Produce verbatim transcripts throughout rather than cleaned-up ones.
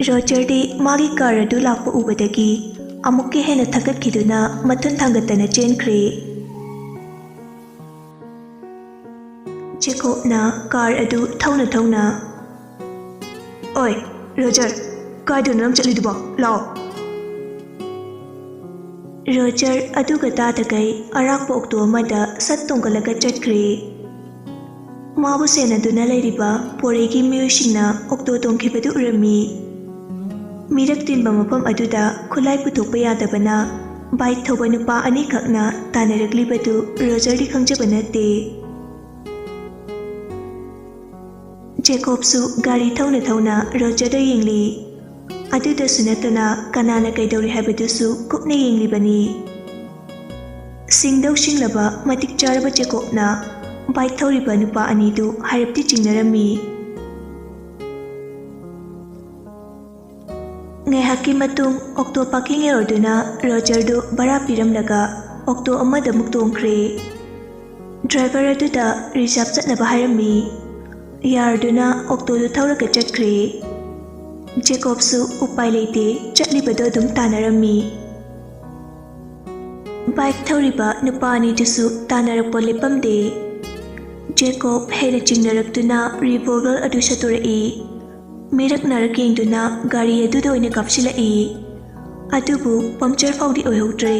ꯔꯣꯖꯔꯗꯤ ꯃꯥꯒꯤ ꯀꯥꯔ ꯑꯗꯨ ꯂꯥꯛꯄ ꯎꯕꯗꯒꯤ ꯑꯃꯨꯛꯀ ꯍꯦꯟꯅ ꯊꯛꯀꯠꯈꯤꯗꯨꯅ ꯃꯊꯨꯟ ꯊꯥꯡꯒꯠꯇꯅ ꯆꯦꯟꯈ꯭ꯔꯦ꯫ ꯖꯦꯀꯣꯕꯅ ꯀꯥꯔ ꯑꯗꯨ ꯊꯧꯅ ꯊꯧꯅ, "ꯑꯣꯏ, ꯔꯣꯖꯔ, ꯀꯥꯏꯗꯅꯣ ꯅꯪ ꯆꯠꯂꯤꯗꯨꯕꯣ? ꯂꯥꯛꯑꯣ!" ꯔꯣꯖꯔ ꯑꯗꯨꯒ ꯇꯥꯗꯈꯩ ꯑꯔꯥꯛꯄ ꯑꯣꯛꯇꯣ ꯑꯃꯗ ꯁꯠ ꯇꯣꯡꯈꯠꯂꯒ ꯆꯠꯈ꯭ꯔꯦ꯫ ꯃꯥꯕꯨ ꯁꯦꯟꯅꯗꯨꯅ ꯂꯩꯔꯤꯕ ꯄꯣꯔꯩꯒꯤ ꯃꯤꯑꯣꯏꯁꯤꯡꯅ ꯑꯣꯛꯇꯣ ꯇꯣꯡꯈꯤꯕꯗꯨ ꯎꯔꯝꯃꯤ꯫ ꯃꯤꯔꯛ ꯇꯤꯟꯕ ꯃꯐꯝ ꯑꯗꯨꯗ ꯈꯨꯠꯂꯥꯏ ꯄꯨꯊꯣꯛꯄ ꯌꯥꯗꯕꯅ ꯕꯥꯏꯛ ꯊꯧꯕ ꯅꯨꯄꯥ ꯑꯅꯤꯈꯛꯅ ꯇꯥꯟꯅꯔꯛꯂꯤꯕꯗꯨ ꯔꯣꯖꯔꯗꯤ ꯈꯪꯖꯕ ꯅꯠꯇꯦ꯫ ꯖꯦꯀꯣꯕꯁꯨ ꯒꯥꯔꯤ ꯊꯧꯅ ꯊꯧꯅ ꯔꯣꯖꯔꯗ ꯌꯦꯡꯂꯤ꯫ ꯑꯗꯨꯗꯁꯨ ꯅꯠꯇꯅ ꯀꯅꯥꯅ ꯀꯩꯗꯧꯔꯤ ꯍꯥꯏꯕꯗꯨꯁꯨ ꯀꯨꯞꯅ ꯌꯦꯡꯂꯤꯕꯅꯤ꯫ ꯁꯤꯡꯗꯧ ꯁꯤꯡꯂꯕ ꯃꯇꯤꯛ ꯆꯥꯔꯕ ꯖꯦꯀꯣꯕꯅ ꯕꯥꯏꯛ ꯊꯧꯔꯤꯕ ꯅꯨꯄꯥ ꯑꯅꯤꯗꯨ ꯍꯥꯏꯔꯞꯇꯤ ꯆꯤꯡꯅꯔꯝꯃꯤ꯫ ꯉꯥꯏꯍꯥꯛꯀꯤ ꯃꯇꯨꯡ ꯑꯣꯛꯇꯣ ꯄꯥꯔꯀꯤꯡ ꯌꯧꯔꯗꯨꯅ ꯔꯣꯖꯔꯗꯨ ꯚꯔꯥ ꯄꯤꯔꯝꯂꯒ ꯑꯣꯛꯇꯣ ꯑꯃꯗ ꯑꯃꯨꯛ ꯇꯣꯡꯈ꯭ꯔꯦ꯫ ꯗ꯭ꯔꯥꯏꯚꯔ ꯑꯗꯨꯗ ꯔꯤꯖꯥꯔꯚ ꯆꯠꯅꯕ ꯍꯥꯏꯔꯝꯃꯤ꯫ ꯌꯥꯔꯗꯨꯅ ꯑꯣꯛꯇꯣꯗꯨ ꯊꯧꯔꯒ ꯆꯠꯈ꯭ꯔꯦ꯫ ꯖꯦꯀꯣꯕꯁꯨ ꯎꯄꯥꯏ ꯂꯩꯇꯦ, ꯆꯠꯂꯤꯕꯗꯣ ꯑꯗꯨꯝ ꯇꯥꯟꯅꯔꯝꯃꯤ꯫ ꯕꯥꯏꯛ ꯊꯧꯔꯤꯕ ꯅꯨꯄꯥ ꯑꯅꯤꯗꯨꯁꯨ ꯇꯥꯟꯅꯔꯛꯄ ꯂꯦꯞꯄꯝꯗꯦ꯫ ꯖꯦꯀꯣꯕ ꯍꯦꯟꯅ ꯆꯤꯡꯅꯔꯛꯇꯨꯅ ꯔꯤꯚꯣꯜꯚꯔ ꯑꯗꯨ ꯁꯠꯇꯣꯔꯛꯏ꯫ ꯃꯤꯔꯛ ꯅꯥꯔꯛ ꯌꯦꯡꯗꯨꯅ ꯒꯥꯔꯤ ꯑꯗꯨꯗ ꯑꯣꯏꯅ ꯀꯥꯞꯁꯤꯜꯂꯛꯏ꯫ ꯑꯗꯨꯕꯨ ꯄꯝꯆꯔ ꯐꯥꯎꯗꯤ ꯑꯣꯏꯍꯧꯗ꯭ꯔꯦ꯫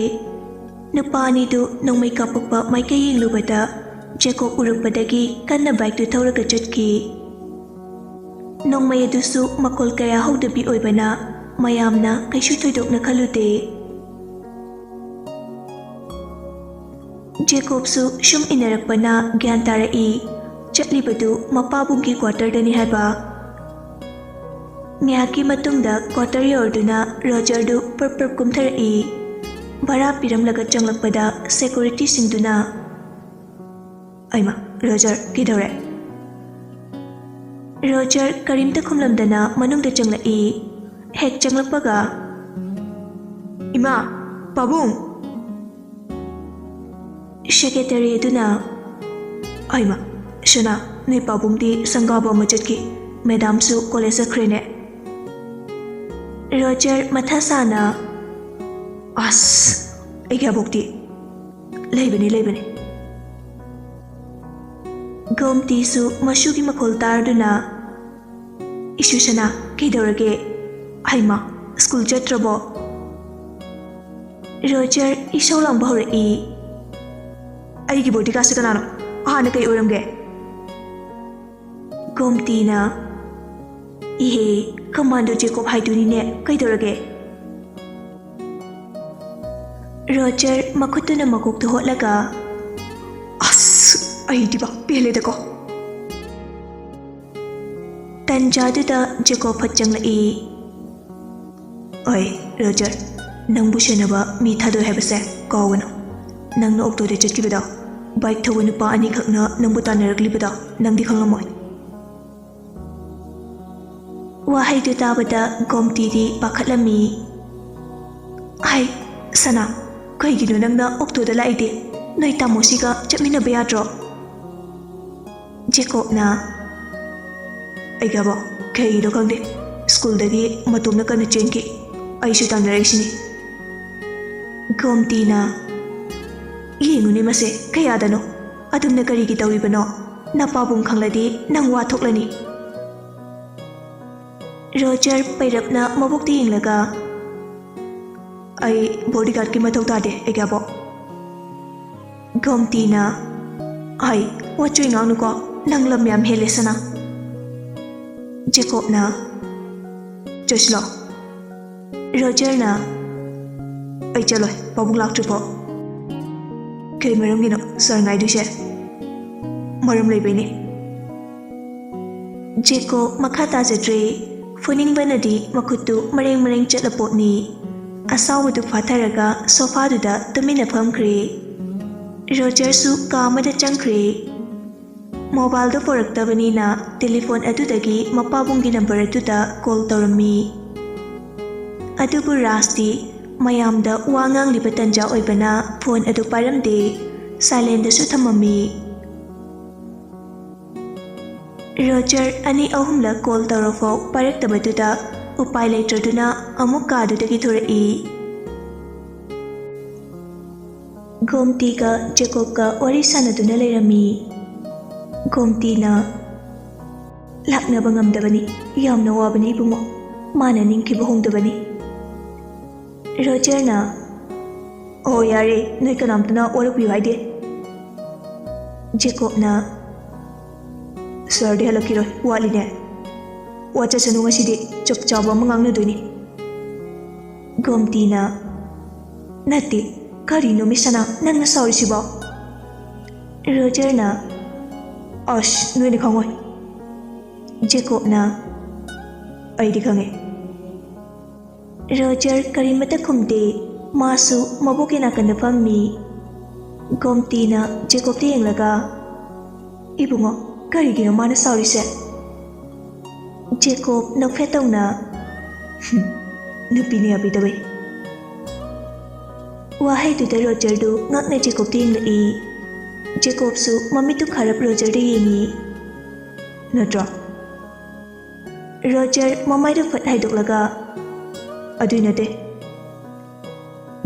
ꯅꯨꯄꯥ ꯑꯅꯤꯗꯨ ꯅꯣꯡꯃꯩ ꯀꯥꯞꯄꯛꯄ ꯃꯥꯏꯀꯩ ꯌꯦꯡꯂꯨꯕꯗ ꯖꯦꯀꯣꯕ ꯎꯔꯛꯄꯗꯒꯤ ꯀꯟꯅ ꯕꯥꯏꯛꯇꯨ ꯊꯧꯔꯒ ꯆꯠꯈꯤ꯫ ꯅꯣꯡꯃꯩ ꯑꯗꯨꯁꯨ ꯃꯈꯣꯜ ꯀꯌꯥ ꯍꯧꯗꯕꯤ ꯑꯣꯏꯕꯅ ꯃꯌꯥꯝꯅ ꯀꯩꯁꯨ ꯊꯣꯏꯗꯣꯛꯅ ꯈꯜꯂꯨꯗꯦ꯫ ꯖꯦꯀꯣꯕꯁꯨ ꯁꯨꯝ ꯏꯟꯅꯔꯛꯄꯅ ꯒ꯭ꯌꯥꯟ ꯇꯥꯔꯛꯏ, ꯆꯠꯂꯤꯕꯗꯨ ꯃꯄꯥꯕꯨꯡꯒꯤ ꯀ꯭ꯋꯥꯇꯔꯗꯅꯤ ꯍꯥꯏꯕ꯫ ꯉꯥꯏꯍꯥꯛꯀꯤ ꯃꯇꯨꯡꯗ ꯀ꯭ꯋꯥꯇꯔ ꯌꯧꯔꯗꯨꯅ ꯔꯣꯖꯔꯗꯨ ꯄ꯭ꯔꯞ ꯄ꯭ꯔꯞ ꯀꯨꯝꯊꯔꯛꯏ꯫ ꯚꯔꯥ ꯄꯤꯔꯝꯂꯒ ꯆꯪꯂꯛꯄꯗ ꯁꯦꯀꯨꯔꯤꯇꯤꯁꯤꯡꯗꯨꯅ, "ꯑꯩꯃ, ꯔꯣꯖꯔ, ꯀꯩꯗꯧꯔꯦ?" ꯔꯣꯖꯔ ꯀꯔꯤꯝꯇ ꯈꯨꯝꯂꯝꯗꯅ ꯃꯅꯨꯡꯗ ꯆꯪꯂꯛꯏ꯫ ꯍꯦꯛ ꯆꯪꯂꯛꯄꯒ, "ꯏꯃꯥ, ꯄꯥꯕꯨꯡ!" ꯁꯦꯀ꯭ꯔꯦꯇꯔꯤ ꯑꯗꯨꯅ, "ꯑꯩꯃ, ꯁꯅꯥ, ꯅꯣꯏ ꯄꯥꯕꯨꯡꯗꯤ ꯁꯪꯒꯥꯕ ꯑꯃ ꯆꯠꯈꯤ, ꯃꯦꯗꯥꯝꯁꯨ ꯀꯣꯂꯦꯖ ꯆꯠꯈ꯭ꯔꯦꯅꯦ?" ꯔꯣꯖꯔ ꯃꯊꯥ ꯁꯥꯅ, "ꯑꯁ, ꯑꯩꯒꯤ ꯑꯕꯣꯛꯇꯤ ꯂꯩꯕꯅꯤ, ꯂꯩꯕꯅꯤ꯫" ꯒꯣꯝꯇꯤꯁꯨ ꯃꯁꯨꯒꯤ ꯃꯈꯣꯜ ꯇꯥꯔꯗꯨꯅ, "ꯏꯁꯨ ꯁꯅꯥ, ꯀꯩꯗꯧꯔꯒꯦ? ꯍꯩꯃꯥ, ꯁ꯭ꯀꯨꯜ ꯆꯠꯇ꯭ꯔꯕꯣ?" ꯔꯣꯖꯔ ꯏꯁꯧ ꯂꯥꯡꯕ ꯍꯧꯔꯛꯏ꯫ "ꯑꯩꯒꯤ ꯕꯣꯗꯤꯒꯥꯔꯗꯁꯦ ꯀꯅꯥꯅꯣ? ꯍꯥꯟꯅ ꯀꯩ ꯑꯣꯏꯔꯝꯒꯦ?" ꯒꯣꯝꯇꯤꯅ, "ꯏꯍꯦ, ꯀꯃꯥꯟꯗꯣ ꯖꯦꯀꯣꯕ ꯍꯥꯏꯗꯨꯅꯤꯅꯦ, ꯀꯩꯗꯧꯔꯒꯦ?" ꯔꯣꯖꯔ ꯃꯈꯨꯠꯇꯨꯅ ꯃꯀꯣꯛꯇ ꯍꯣꯠꯂꯒ, "ꯑꯁ, ꯑꯩꯗꯤꯕ ꯄꯦꯜꯂꯦꯗꯀꯣ꯫" ꯇꯟꯖꯥꯗꯨꯗ ꯖꯦꯀꯣꯕ ꯐꯠ ꯆꯪꯂꯛꯏ꯫ "ꯑꯣꯏ, ꯔꯣꯖꯔ, ꯅꯪꯕꯨ ꯁꯦꯟꯅꯕ ꯃꯤ ꯊꯥꯗꯣꯛꯑꯦ ꯍꯥꯏꯕꯁꯦ ꯀꯥꯎꯒꯅꯨ꯫ ꯅꯪꯅ ꯑꯣꯛꯇꯣꯗ ꯆꯠꯈꯤꯕꯗꯣ, ꯕꯥꯏꯛ ꯊꯧꯕ ꯅꯨꯄꯥ ꯑꯅꯤꯈꯛꯅ ꯅꯪꯕꯨ ꯇꯥꯟꯅꯔꯛꯂꯤꯕꯗꯣ ꯅꯪꯗꯤ ꯈꯪꯂꯝꯃꯣꯏ꯫" ꯋꯥꯍꯩꯗꯨ ꯇꯥꯕꯗ ꯒꯣꯝꯇꯤꯗꯤ ꯄꯥꯈꯠꯂꯝꯃꯤ꯫ "ꯍꯥꯏ, ꯁꯅꯥ, ꯀꯩꯒꯤꯅꯣ ꯅꯪꯅ ꯑꯣꯛꯇꯣꯗ ꯂꯥꯛꯏꯗꯤ? ꯅꯣꯏ ꯇꯥꯃꯣꯁꯤꯒ ꯆꯠꯃꯤꯟꯅꯕ ꯌꯥꯗ꯭ꯔꯣ?" ꯖꯦꯀꯣꯕꯅ, "ꯑꯩꯒꯕꯣ, ꯀꯩꯒꯤꯅꯣ ꯈꯪꯗꯦ, ꯁ꯭ꯀꯨꯜꯗꯒꯤ ꯃꯇꯣꯝꯅ ꯀꯟꯅ ꯆꯦꯟꯈꯤ꯫ ꯑꯩꯁꯨ ꯇꯥꯟꯅꯔꯛꯏꯁꯤꯅꯤ꯫" ꯒꯣꯝꯇꯤꯅ, "ꯌꯦꯡꯉꯨꯅꯦ ꯃꯁꯦ, ꯀꯌꯥꯗꯅꯣ? ꯑꯗꯨꯝꯅ ꯀꯔꯤꯒꯤ ꯇꯧꯔꯤꯕꯅꯣ? ꯅꯄꯥꯕꯨꯡ ꯈꯪꯂꯗꯤ ꯅꯪ ꯋꯥ ꯊꯣꯛꯂꯅꯤ꯫" ꯔꯣꯖꯔ ꯄꯩꯔꯞꯅ ꯃꯕꯣꯛꯇ ꯌꯦꯡꯂꯒ, "ꯑꯩ ꯕꯣꯗꯤꯒꯥꯔꯗꯀꯤ ꯃꯊꯧ ꯇꯥꯗꯦ, ꯑꯩꯒꯕꯣ꯫" ꯒꯣꯝꯇꯤꯅ, "ꯍꯩ, ꯋꯥꯆꯣꯏ ꯉꯥꯡꯅꯨꯀꯣ, ꯅꯪ ꯂꯝ ꯌꯥꯝ ꯍꯦꯜꯂꯦ ꯁꯅꯥ꯫" ꯖꯦꯀꯣꯕꯅ, "ꯆꯠꯁꯤꯂꯣ꯫" ꯔꯣꯖꯔꯅ, "ꯑꯩ ꯆꯠꯂꯣꯏ, ꯄꯥꯕꯨꯡ ꯂꯥꯛꯇ꯭ꯔꯤꯐꯥꯎ꯫" "ꯀꯩ ꯃꯔꯝꯒꯤꯅꯣ ꯁꯥꯔ ꯉꯥꯏꯗꯣꯏꯁꯦ?" "ꯃꯔꯝ ꯂꯩꯕꯩꯅꯦ꯫" ꯖꯦꯀꯣꯕ ꯃꯈꯥ ꯇꯥꯖꯗ꯭ꯔꯦ꯫ ꯐꯨꯅꯤꯡꯕꯅꯗꯤ ꯃꯈꯨꯠꯇꯨ ꯃꯔꯦꯡ ꯃꯔꯦꯡ ꯆꯠꯂ ꯄꯣꯠꯅꯤ꯫ ꯑꯁꯥꯎꯕꯗꯨ ꯐꯥꯊꯔꯒ ꯁꯣꯐꯥꯗꯨꯗ ꯇꯨꯃꯤꯟꯅ ꯐꯝꯈ꯭ꯔꯦ꯫ ꯔꯣꯖꯔꯁꯨ ꯀꯥ ꯑꯃꯗ ꯆꯪꯈ꯭ꯔꯦ꯫ ꯃꯣꯕꯥꯏꯜꯗꯣ ꯄꯨꯔꯛꯇꯕꯅꯤꯅ ꯇꯦꯂꯤꯐꯣꯟ ꯑꯗꯨꯗꯒꯤ ꯃꯄꯥꯕꯨꯡꯒꯤ ꯅꯝꯕꯔ ꯑꯗꯨꯗ ꯀꯣꯜ ꯇꯧꯔꯝꯃꯤ꯫ ꯑꯗꯨꯕꯨ ꯔꯥꯖꯇꯤ ꯃꯌꯥꯝꯗ ꯋꯥ ꯉꯥꯡꯂꯤꯕ ꯇꯟꯖꯥ ꯑꯣꯏꯕꯅ ꯐꯣꯟ ꯑꯗꯨ ꯄꯥꯏꯔꯝꯗꯦ, ꯁꯥꯏꯂꯦꯟꯗꯁꯨ ꯊꯝꯃꯝꯃꯤ꯫ ꯔꯣꯖꯔ ꯑꯅꯤ ꯑꯍꯨꯝꯂꯛ ꯀꯣꯜ ꯇꯧꯔꯐꯥꯎ ꯄꯥꯏꯔꯛꯇꯕꯗꯨꯗ ꯎꯄꯥꯏ ꯂꯩꯇ꯭ꯔꯗꯨꯅ ꯑꯃꯨꯛ ꯀꯥꯗꯨꯗꯒꯤ ꯊꯣꯔꯛꯏ꯫ ꯒꯣꯝꯇꯤꯒ ꯖꯦꯀꯣꯕꯀ ꯋꯥꯔꯤ ꯁꯥꯟꯅꯗꯨꯅ ꯂꯩꯔꯝꯃꯤ꯫ ꯒꯣꯝꯇꯤꯅ, "ꯂꯥꯛꯅꯕ ꯉꯝꯗꯕꯅꯤ, ꯌꯥꯝꯅ ꯋꯥꯕꯅꯤ ꯏꯕꯨꯡꯉꯣ, ꯃꯥꯅ ꯅꯤꯡꯈꯤꯕ ꯍꯣꯡꯗꯕꯅꯤ꯫" ꯔꯣꯖꯔꯅ, "ꯑꯣ ꯌꯥꯔꯦ, ꯅꯣꯏ ꯀꯅꯥꯝꯇꯅ ꯋꯥꯔꯧꯕꯤꯌꯨ ꯍꯥꯏꯗꯦ꯫" ꯖꯦꯀꯣꯕꯅ, "ꯁꯥꯔꯗꯤ ꯍꯜꯂꯛꯈꯤꯔꯣꯏ, ꯋꯥꯠꯂꯤꯅꯦ꯫ ꯋꯥ ꯆꯠꯁꯅꯨ, ꯉꯁꯤꯗꯤ ꯆꯞ ꯆꯥꯕ ꯑꯃ ꯉꯥꯡꯅꯗꯣꯏꯅꯤ꯫" ꯒꯣꯝꯇꯤꯅ, "ꯅꯠꯇꯦ, ꯀꯔꯤꯅꯣ ꯃꯤꯁ ꯁꯅꯥ, ꯅꯪꯅ ꯁꯥꯎꯔꯤꯁꯤꯕꯣ?" ꯔꯣꯖꯔꯅ, "ꯑꯁ, ꯅꯣꯏꯅ ꯈꯪꯉꯣꯏ꯫" ꯖꯦꯀꯣꯕꯅ, "ꯑꯩꯗꯤ ꯈꯪꯉꯦ꯫" ꯔꯣꯖꯔ ꯀꯔꯤꯃꯠꯇ ꯈꯨꯝꯗꯦ꯫ ꯃꯥꯁꯨ ꯃꯕꯣꯛꯀꯤ ꯅꯥꯀꯟꯗ ꯐꯝꯃꯤ꯫ ꯒꯣꯝꯇꯤꯅ ꯖꯦꯀꯣꯕꯇ ꯌꯦꯡꯂꯒ, "ꯏꯕꯨꯡꯉꯣ, ꯀꯔꯤꯒꯤꯅꯣ ꯃꯥꯅ ꯁꯥꯎꯔꯤꯁꯦ?" ꯖꯦꯀꯣꯕ ꯅꯣꯛꯐꯦꯠ ꯇꯧꯅ, "ꯍꯨꯝ, ꯅꯨꯄꯤꯅ ꯌꯥꯕꯤꯗꯕꯩ꯫" ꯋꯥꯍꯩꯗꯨꯗ ꯔꯣꯖꯔꯗꯨ ꯉꯛꯅ ꯖꯦꯀꯣꯕꯇ ꯌꯦꯡꯂꯛꯏ꯫ ꯖꯦꯀꯣꯕꯁꯨ ꯃꯃꯤꯠꯇꯨ ꯈꯥꯔꯞ ꯔꯣꯖꯔꯗ ꯌꯦꯡꯉꯤ꯫ "ꯅꯠꯇ꯭ꯔꯣ?" ꯔꯣꯖꯔ ꯃꯃꯥꯏꯗꯨ ꯐꯠ ꯍꯥꯏꯗꯣꯛꯂꯒ, "ꯑꯗꯨꯏ ꯅꯠꯇꯦ꯫"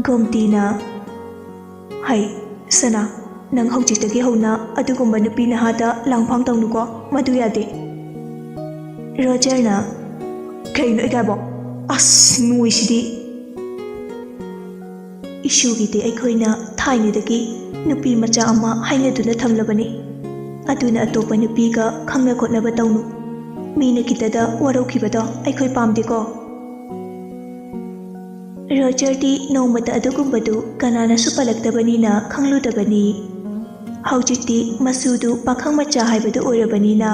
ꯒꯣꯝꯇꯤꯅ, "ꯍꯩ, ꯁꯅꯥ, ꯅꯪ ꯍꯧꯖꯤꯛꯇꯒꯤ ꯍꯧꯅ ꯑꯗꯨꯒꯨꯝꯕ ꯅꯨꯄꯤ ꯅꯍꯥꯗ ꯂꯥꯡꯐꯥꯡ ꯇꯧꯅꯨꯀꯣ, ꯃꯗꯨ ꯌꯥꯗꯦ꯫" ꯔꯣꯖꯔꯅ, "ꯀꯩꯅꯣ ꯏꯀꯥꯏꯕꯣ? ꯑꯁ, ꯅꯣꯏꯁꯤꯗꯤ!" ꯏꯁꯨꯒꯤꯗꯤ ꯑꯩꯈꯣꯏꯅ ꯊꯥꯏꯅꯗꯒꯤ ꯅꯨꯄꯤ ꯃꯆꯥ ꯑꯃ ꯍꯥꯏꯅꯗꯨꯅ ꯊꯝꯂꯕꯅꯤ꯫ ꯑꯗꯨꯅ ꯑꯇꯣꯞꯄ ꯅꯨꯄꯤꯒ ꯈꯪꯅ ꯈꯣꯠꯅꯕ ꯇꯧꯅꯨ꯫ ꯃꯤꯅ ꯈꯤꯇꯗ ꯋꯥꯔꯧꯈꯤꯕꯗꯣ ꯑꯩꯈꯣꯏ ꯄꯥꯝꯗꯦꯀꯣ꯫ ꯔꯣꯖꯔꯗꯤ ꯅꯣꯡꯃꯇ ꯑꯗꯨꯒꯨꯝꯕꯗꯨ ꯀꯅꯥꯅꯁꯨ ꯄꯜꯂꯛꯇꯕꯅꯤꯅ ꯈꯪꯂꯨꯗꯕꯅꯤ꯫ ꯍꯧꯖꯤꯛꯇꯤ ꯃꯁꯨꯗꯨ ꯄꯥꯈꯪ ꯃꯆꯥ ꯍꯥꯏꯕꯗꯨ ꯑꯣꯏꯔꯕꯅꯤꯅ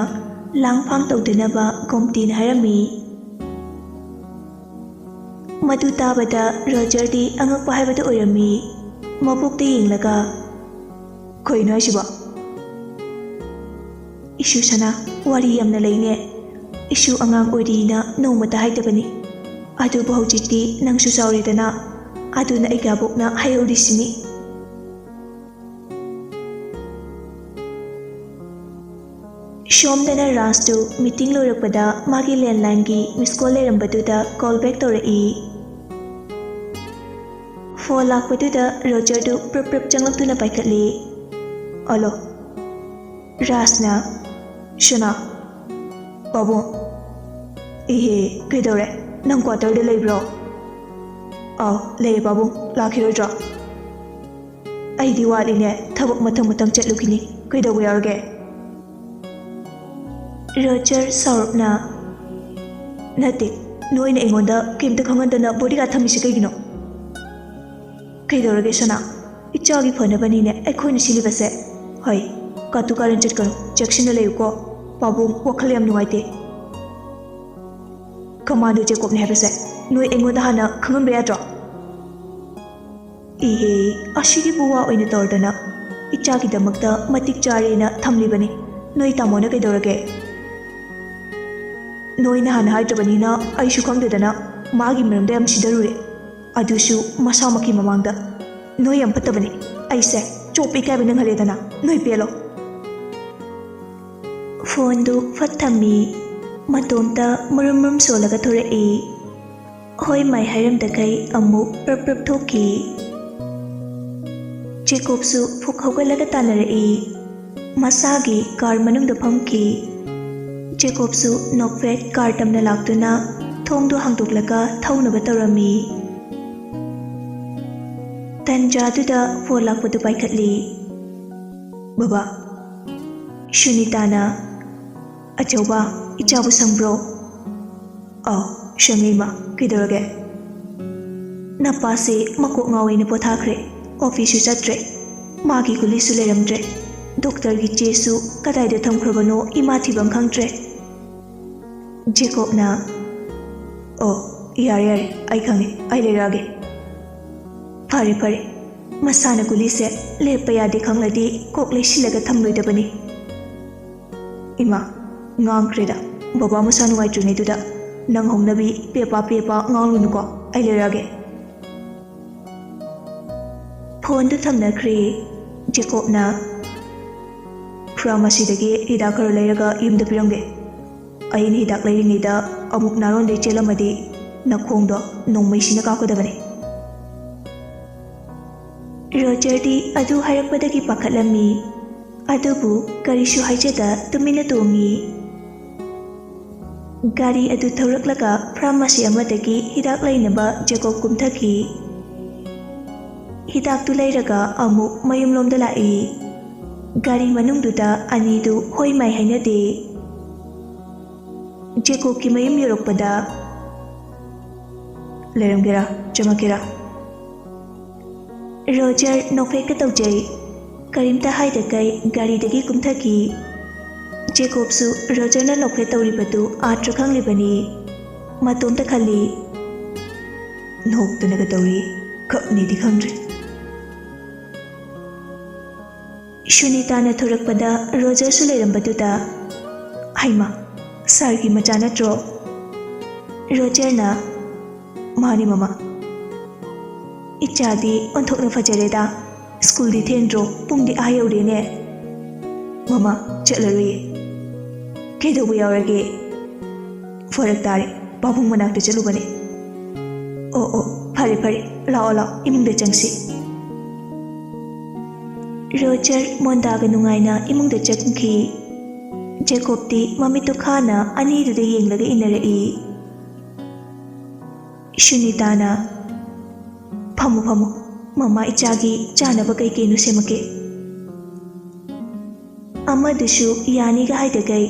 ꯂꯥꯡꯐꯥꯡ ꯇꯧꯗꯅꯕ ꯒꯣꯝꯇꯤꯅ ꯍꯥꯏꯔꯝꯃꯤ꯫ ꯃꯗꯨ ꯇꯥꯕꯗ ꯔꯣꯖꯔꯗꯤ ꯑꯉꯛꯄ ꯍꯥꯏꯕꯗꯨ ꯑꯣꯏꯔꯝꯃꯤ꯫ ꯃꯕꯣꯛꯇ ꯌꯦꯡꯂꯒ, "ꯀꯩꯅꯣ ꯍꯥꯏꯁꯤꯕꯣ?" "ꯏꯁꯨ ꯁꯅꯥ, ꯋꯥꯔꯤ ꯌꯥꯝꯅ ꯂꯩꯅꯦ꯫ ꯏꯁꯨ ꯑꯉꯥꯡ ꯑꯣꯏꯔꯤꯅ ꯅꯣꯡꯃꯇ ꯍꯥꯏꯗꯕꯅꯤ꯫ ꯑꯗꯨꯕꯨ ꯍꯧꯖꯤꯛꯇꯤ ꯅꯪꯁꯨ ꯆꯥꯎꯔꯦꯗꯅ, ꯑꯗꯨꯅ ꯑꯩꯒꯤ ꯑꯕꯣꯛꯅ ꯍꯥꯏꯍꯧꯔꯤꯁꯤꯅꯤ꯫" ꯁꯣꯝꯗꯅ ꯔꯥꯖꯇꯨ ꯃꯤꯇꯤꯡ ꯂꯣꯏꯔꯛꯄꯗ ꯃꯥꯒꯤ ꯂꯦꯟꯂꯥꯏꯟꯒꯤ ꯃꯤꯁ ꯀꯣꯜ ꯂꯩꯔꯝꯕꯗꯨꯗ ꯀꯣꯜ ꯕꯦꯛ ꯇꯧꯔꯛꯏ꯫ ꯐꯣꯟ ꯂꯥꯛꯄꯗꯨꯗ ꯔꯣꯖꯔꯗꯨ ꯄ꯭ꯔꯞ ꯄ꯭ꯔꯞ ꯆꯪꯂꯛꯇꯨꯅ ꯄꯥꯏꯈꯠꯂꯤ꯫ "ꯍꯜꯂꯣ, ꯔꯥꯖꯅ?" "ꯁꯅꯥ, ꯄꯥꯕꯨꯡ, ꯏꯍꯦ, ꯀꯩꯗꯧꯔꯦ? ꯅꯪ ꯀ꯭ꯋꯥꯇꯔꯗ ꯂꯩꯕ꯭ꯔꯣ?" "ꯑꯥꯎ, ꯂꯩꯌꯦ ꯄꯥꯕꯨꯡ, ꯂꯥꯛꯈꯤꯔꯣꯏꯗ꯭ꯔꯣ?" "ꯑꯩꯗꯤ ꯋꯥꯠꯂꯤꯅꯦ, ꯊꯕꯛ ꯃꯊꯪ ꯃꯊꯪ ꯆꯠꯂꯨꯈꯤꯅꯤ꯫ ꯀꯩꯗꯧꯕ ꯌꯥꯎꯔꯒꯦ?" ꯔꯣꯖꯔ ꯁꯥꯎꯔꯞꯅ, "ꯅꯠꯇꯦ, ꯅꯣꯏꯅ ꯑꯩꯉꯣꯟꯗ ꯀꯩꯝꯇ ꯈꯪꯍꯟꯗꯅ ꯕꯣꯗꯤꯒꯥꯔꯗ ꯊꯝꯃꯤꯁꯤ ꯀꯩꯒꯤꯅꯣ?" "ꯀꯩꯗꯧꯔꯒꯦ ꯁꯅꯥ? ꯏꯆꯥꯒꯤ ꯐꯅꯕꯅꯤꯅꯦ ꯑꯩꯈꯣꯏꯅ ꯁꯤꯜꯂꯤꯕꯁꯦ꯫ ꯍꯣꯏ, ꯀꯥꯇꯨ ꯀꯥꯔꯟ ꯆꯠꯀꯅꯨ, ꯆꯦꯛꯁꯤꯟꯅ ꯂꯩꯌꯨꯀꯣ꯫ ꯄꯥꯕꯨꯡ, ꯋꯥꯈꯜ ꯌꯥꯝ ꯅꯨꯡꯉꯥꯏꯇꯦ꯫ ꯀꯃꯥꯟꯗꯣ ꯖꯦꯀꯣꯕꯅꯦ ꯍꯥꯏꯕꯁꯦ ꯅꯣꯏ ꯑꯩꯉꯣꯟꯗ ꯍꯥꯟꯅ ꯈꯪꯍꯟꯕ ꯌꯥꯗ꯭ꯔꯣ?" "ꯏꯍꯦ, ꯑꯁꯤꯒꯤꯕꯨ ꯋꯥ ꯑꯣꯏꯅ ꯇꯧꯔꯗꯅ? ꯏꯆꯥꯒꯤꯗꯃꯛꯇ ꯃꯇꯤꯛ ꯆꯥꯔꯦꯅ ꯊꯝꯂꯤꯕꯅꯤ꯫ ꯅꯣꯏ ꯇꯥꯃꯣꯅ ꯀꯩꯗꯧꯔꯒꯦ?" "ꯅꯣꯏꯅ ꯍꯥꯟꯅ ꯍꯥꯏꯗ꯭ꯔꯕꯅꯤꯅ ꯑꯩꯁꯨ ꯈꯪꯗꯗꯅ ꯃꯥꯒꯤ ꯃꯔꯝꯗ ꯌꯥꯝ ꯁꯤꯗꯔꯨꯔꯦ꯫ ꯑꯗꯨꯁꯨ ꯃꯁꯥꯃꯛꯀꯤ ꯃꯃꯥꯡꯗ꯫ ꯅꯣꯏ ꯌꯥꯝ ꯐꯠꯇꯕꯅꯤ꯫ ꯑꯩꯁꯦ ꯆꯣꯞꯄ ꯏꯀꯥꯏꯕ ꯅꯪꯍꯜꯂꯦꯗꯅ꯫ ꯅꯣꯏ ꯄꯦꯜꯂꯣ꯫" ꯐꯣꯟꯗꯨ ꯐꯠ ꯊꯝꯃꯤ꯫ ꯃꯇꯣꯝꯇ ꯃꯔꯨꯝ ꯃꯔꯨꯝ ꯁꯣꯜꯂꯒ ꯊꯣꯔꯛꯏ꯫ ꯍꯣꯏ ꯃꯥꯏ ꯍꯥꯏꯔꯝꯗꯈꯩ ꯑꯃꯨꯛ ꯄ꯭ꯔꯞ ꯄ꯭ꯔꯞ ꯊꯣꯛꯈꯤ꯫ ꯖꯦꯀꯣꯕꯁꯨ ꯐꯨꯛ ꯍꯧꯒꯠꯂꯒ ꯇꯥꯟꯅꯔꯛꯏ꯫ ꯃꯁꯥꯒꯤ ꯀꯥꯔ ꯃꯅꯨꯡꯗ ꯐꯝꯈꯤ꯫ ꯖꯦꯀꯣꯕꯁꯨ ꯅꯣꯛꯐꯦꯠ ꯀꯥꯔ ꯇꯝꯅ ꯂꯥꯛꯇꯨꯅ ꯊꯣꯡꯗꯨ ꯍꯥꯡꯗꯣꯛꯂꯒ ꯊꯧꯅꯕ ꯇꯧꯔꯝꯃꯤ꯫ ꯇꯟꯖꯥꯗꯨꯗ ꯐꯣꯟ ꯂꯥꯛꯄꯗꯨ ꯄꯥꯏꯈꯠꯂꯤ꯫ "ꯕꯕꯥ꯫" ꯁꯨꯅꯤꯇꯥꯅ, "ꯑꯆꯧꯕ, ꯏꯆꯥꯕꯨ ꯁꯪꯕ꯭ꯔꯣ?" "ꯑꯥꯎ, ꯁꯪꯉꯦ ꯏꯃꯥ, ꯀꯩꯗꯧꯔꯒꯦ?" "ꯅꯄꯥꯁꯦ ꯃꯀꯣꯛ ꯉꯥꯎꯋꯦꯅ ꯄꯣꯊꯥꯈ꯭ꯔꯦ, ꯑꯣꯐꯤꯁꯁꯨ ꯆꯠꯇ꯭ꯔꯦ, ꯃꯥꯒꯤ ꯒꯨꯂꯤꯁꯨ ꯂꯩꯔꯝꯗ꯭ꯔꯦ, ꯗꯣꯛꯇꯔꯒꯤ ꯆꯦꯁꯨ ꯀꯗꯥꯏꯗ ꯊꯝꯈ꯭ꯔꯕꯅꯣ ꯏꯃꯥ ꯊꯤꯐꯝ ꯈꯪꯗ꯭ꯔꯦ꯫" ꯖꯦꯀꯣꯕꯅ, "ꯑꯣ, ꯌꯥꯔꯦ ꯌꯥꯔꯦ, ꯑꯩ ꯈꯪꯉꯦ, ꯑꯩ ꯂꯩꯔꯛꯑꯒꯦ꯫" "ꯐꯔꯦ ꯐꯔꯦ, ꯃꯁꯥꯅ ꯒꯨꯂꯤꯁꯦ ꯂꯦꯞꯄ ꯌꯥꯗꯦ ꯈꯪꯂꯗꯤ ꯀꯣꯛ ꯂꯩꯁꯤꯜꯂꯒ ꯊꯝꯂꯣꯏꯗꯕꯅꯤ꯫" "ꯏꯃꯥ, ꯉꯥꯡꯈ꯭ꯔꯦꯗ, ꯕꯕꯥ ꯃꯁꯥ ꯅꯨꯡꯉꯥꯏꯇ꯭ꯔꯤꯉꯩꯗꯨꯗ ꯅꯪ ꯍꯧꯅꯕꯤ ꯄꯦꯄꯥ ꯄꯦꯄꯥ ꯉꯥꯡꯂꯨꯅꯨꯀꯣ, ꯑꯩ ꯂꯩꯔꯛꯑꯒꯦ꯫" ꯐꯣꯟꯗꯨ ꯊꯝꯅꯈ꯭ꯔꯦ꯫ ꯖꯦꯀꯣꯕꯅ, ꯐꯥꯔꯃꯥꯁꯤꯗꯒꯤ ꯍꯤꯗꯥꯛ ꯈꯔ ꯂꯩꯔꯒ ꯌꯨꯝꯗ ꯄꯤꯔꯝꯒꯦ꯫ ꯑꯩꯅ ꯍꯤꯗꯥꯛ ꯂꯩꯔꯤꯉꯩꯗ ꯑꯃꯨꯛ ꯅꯥꯔꯣꯟꯗꯩ ꯆꯦꯜꯂꯝꯃꯗꯤ ꯅꯈꯣꯡꯗꯣ ꯅꯣꯡꯃꯩꯁꯤꯅ ꯀꯥꯞꯀꯗꯕꯅꯤ꯫ ꯔꯣꯖꯔꯗꯤ ꯑꯗꯨ ꯍꯥꯏꯔꯛꯄꯗꯒꯤ ꯄꯥꯈꯠꯂꯝꯃꯤ꯫ ꯑꯗꯨꯕꯨ ꯀꯔꯤꯁꯨ ꯍꯥꯏꯖꯗ ꯇꯨꯃꯤꯟꯅ ꯇꯣꯡꯉꯤ꯫ ꯒꯥꯔꯤ ꯑꯗꯨ ꯊꯧꯔꯛꯂꯒ ꯐꯥꯔꯃꯥꯁꯤ ꯑꯃꯗꯒꯤ ꯍꯤꯗꯥꯛ ꯂꯩꯅꯕ ꯖꯦꯀꯣꯕ ꯀꯨꯝꯊꯈꯤ꯫ ꯍꯤꯗꯥꯛꯇꯨ ꯂꯩꯔꯒ ꯑꯃꯨꯛ ꯃꯌꯨꯝꯂꯣꯝꯗ ꯂꯥꯛꯏ꯫ ꯒꯥꯔꯤ ꯃꯅꯨꯡꯗꯨꯗ ꯑꯅꯤꯗꯨ ꯍꯣꯏ ꯃꯥꯏ ꯍꯥꯏꯅꯗꯦ꯫ ꯖꯦꯀꯣꯕꯀꯤ ꯃꯌꯨꯝ ꯌꯧꯔꯛꯄꯗ, "ꯂꯩꯔꯝꯒꯦꯔꯥ, ꯆꯪꯉꯛꯀꯦꯔꯥ?" ꯔꯣꯖꯔ ꯅꯣꯛꯐꯦꯠꯀ ꯇꯧꯖꯩ꯫ ꯀꯔꯤꯝꯇ ꯍꯥꯏꯗꯈꯩ ꯒꯥꯔꯤꯗꯒꯤ ꯀꯨꯝꯊꯈꯤ꯫ ꯖꯦꯀꯣꯕꯁꯨ ꯔꯣꯖꯔꯅ ꯅꯣꯛꯐꯦꯠ ꯇꯧꯔꯤꯕꯗꯨ ꯑꯥꯔꯊ ꯈꯪꯂꯤꯕꯅꯤ꯫ ꯃꯇꯣꯝꯇ ꯈꯜꯂꯤ, "ꯅꯣꯛꯇꯅꯒ ꯇꯧꯔꯤ, ꯀꯞꯅꯤꯗꯤ ꯈꯪꯗ꯭ꯔꯦ"꯫ ꯁꯨꯅꯤꯇꯥꯅ ꯊꯣꯔꯛꯄꯗ ꯔꯣꯖꯔꯁꯨ ꯂꯩꯔꯝꯕꯗꯨꯗ, "ꯍꯩꯃꯥ, ꯁꯥꯔꯒꯤ ꯃꯆꯥ ꯅꯠꯇ꯭ꯔꯣ?" ꯔꯣꯖꯔꯅ, "ꯃꯥꯅꯤ ꯃꯃꯥ꯫ ꯏꯆꯥꯗꯤ ꯑꯣꯟꯊꯣꯛꯅ ꯐꯖꯔꯦꯗ꯫ ꯁ꯭ꯀꯨꯜꯗꯤ ꯊꯦꯡꯗ꯭ꯔꯣ? ꯄꯨꯡꯗꯤ ꯑꯥ ꯌꯧꯔꯦꯅꯦ꯫" "ꯃꯃꯥ, ꯆꯠꯂꯔꯣꯏꯌꯦ꯫" "ꯀꯩꯗꯧꯕ ꯌꯥꯎꯔꯒꯦ?" "ꯐꯔꯛ ꯇꯥꯔꯦ, ꯄꯥꯕꯨꯡ ꯃꯅꯥꯛꯇ ꯆꯠꯂꯨꯕꯅꯦ꯫" "ꯑꯣ ꯑꯣ, ꯐꯔꯦ ꯐꯔꯦ, ꯂꯥꯛꯑꯣ ꯂꯥꯛꯑꯣ, ꯏꯃꯨꯡꯗ ꯆꯪꯁꯤ꯫" ꯔꯣꯖꯔ ꯃꯣꯟꯗꯥꯒ ꯅꯨꯡꯉꯥꯏꯅ ꯏꯃꯨꯡꯗ ꯆꯪꯈꯤ꯫ ꯖꯦꯀꯣꯕꯇꯤ ꯃꯃꯤꯠꯇꯨ ꯈꯥꯅ ꯑꯅꯤꯗꯨꯗ ꯌꯦꯡꯂꯒ ꯏꯟꯅꯔꯛꯏ꯫ ꯁꯨꯅꯤꯇꯥꯅ, "ꯐꯝꯃꯨ ꯐꯝꯃꯨ, ꯃꯃꯥ ꯏꯆꯥꯒꯤ ꯆꯥꯅꯕ ꯀꯩ ꯀꯩꯅꯣ ꯁꯦꯝꯃꯛꯀꯦ꯫" ꯑꯃꯗꯨꯁꯨ ꯌꯥꯅꯤꯒ ꯍꯥꯏꯗꯈꯩ,